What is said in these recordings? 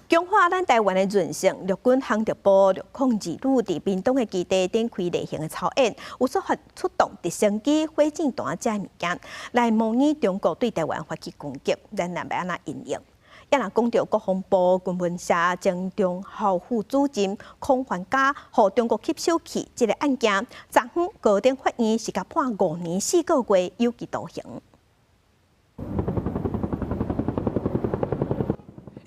強化咱台灣的韌性，陸軍航特部602旅佇屏東的基地展開例行的操演，有說發出動直升機、火箭彈這物件來模擬中國對台灣發起攻擊，咱欲按怎因應？也若講著國防部軍聞社前中校副主任孔繁嘉予中國吸收去這个案件，昨昏高等法院是共判5年4個月有期徒刑。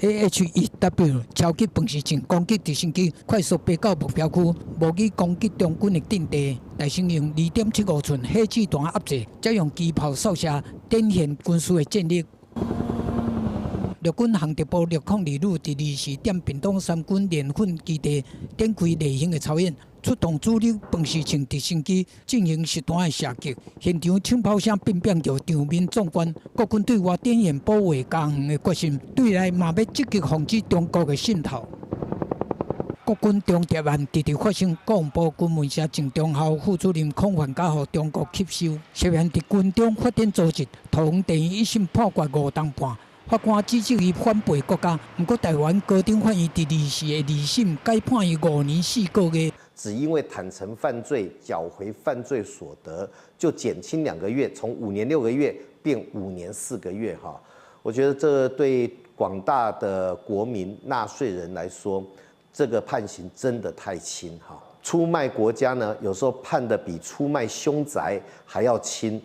AH-1W 超級長射程攻擊直升機快速飛到目標區，模擬攻擊中軍的陣地。大型用2.75寸火箭彈壓制，再用機炮掃射，展現軍事的戰力。陸軍航特部602旅佇二四點屏東三軍聯訓基地展開例行的操演，出動主力長射程直升機進行實彈的射擊，現場槍炮聲變變叫，場面壯觀。國軍對外展現保衛家園的決心，對內嘛欲積極防止中國的滲透。國軍中諜案直直發生，國防部軍聞社前中校副主任孔繁嘉予中國吸收，涉嫌佇軍中發展組織，桃園地院一審判決5冬半。法官指責伊反背國家，毋過台灣高等法院佇二四的二審改判伊5年4個月。只因為坦承犯罪、繳回犯罪所得，就減輕2個月，從5年6個月變5年4個月。哈，我覺得這對廣大的國民納稅人來說，這個判刑真的太輕。哈，出賣國家呢，有時候判得比出賣凶宅還要輕。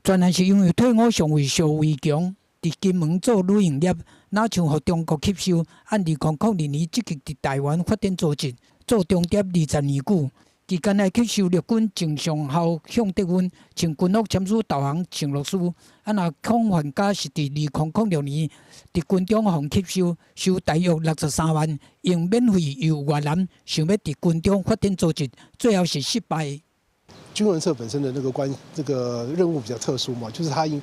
全案是因為退伍上尉邵維強佇金門做旅行業，若像予中國吸收，按2002年積極佇台灣發展組織，做中諜20年久，期間來吸收陸軍前上校向德溫，穿軍服簽署投降承諾書。啊，若孔繁嘉是佇2006年佇軍中予吸收，收大約63萬，用免費遊越南，想欲佇軍中發展組織，最後是失敗。軍聞社本身的那個關，這個任務比較特殊嘛，就是他應，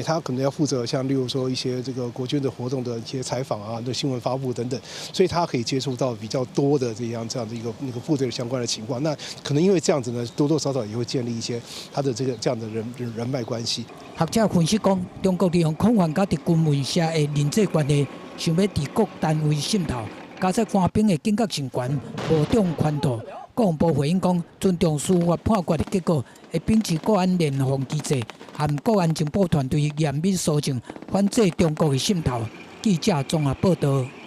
他可能要負責像例如說一些這個國軍的活動的一些採訪啊、的新聞發布等等，所以他可以接觸到比較多的這樣的一個那個部隊的相關的情況。那可能因為這樣子呢，多多少少也會建立一些他的這個這樣的人脈關係。學者分析講，中國利用孔繁嘉佇軍聞社的人際關係，想欲佇各單位滲透，加上官兵的警覺性懸，無中圈套。國防部回應講，尊重司法判決的結果，會秉持國安聯防機制，和國安情報團隊嚴密搜證，反制中國的滲透。記者綜合報導。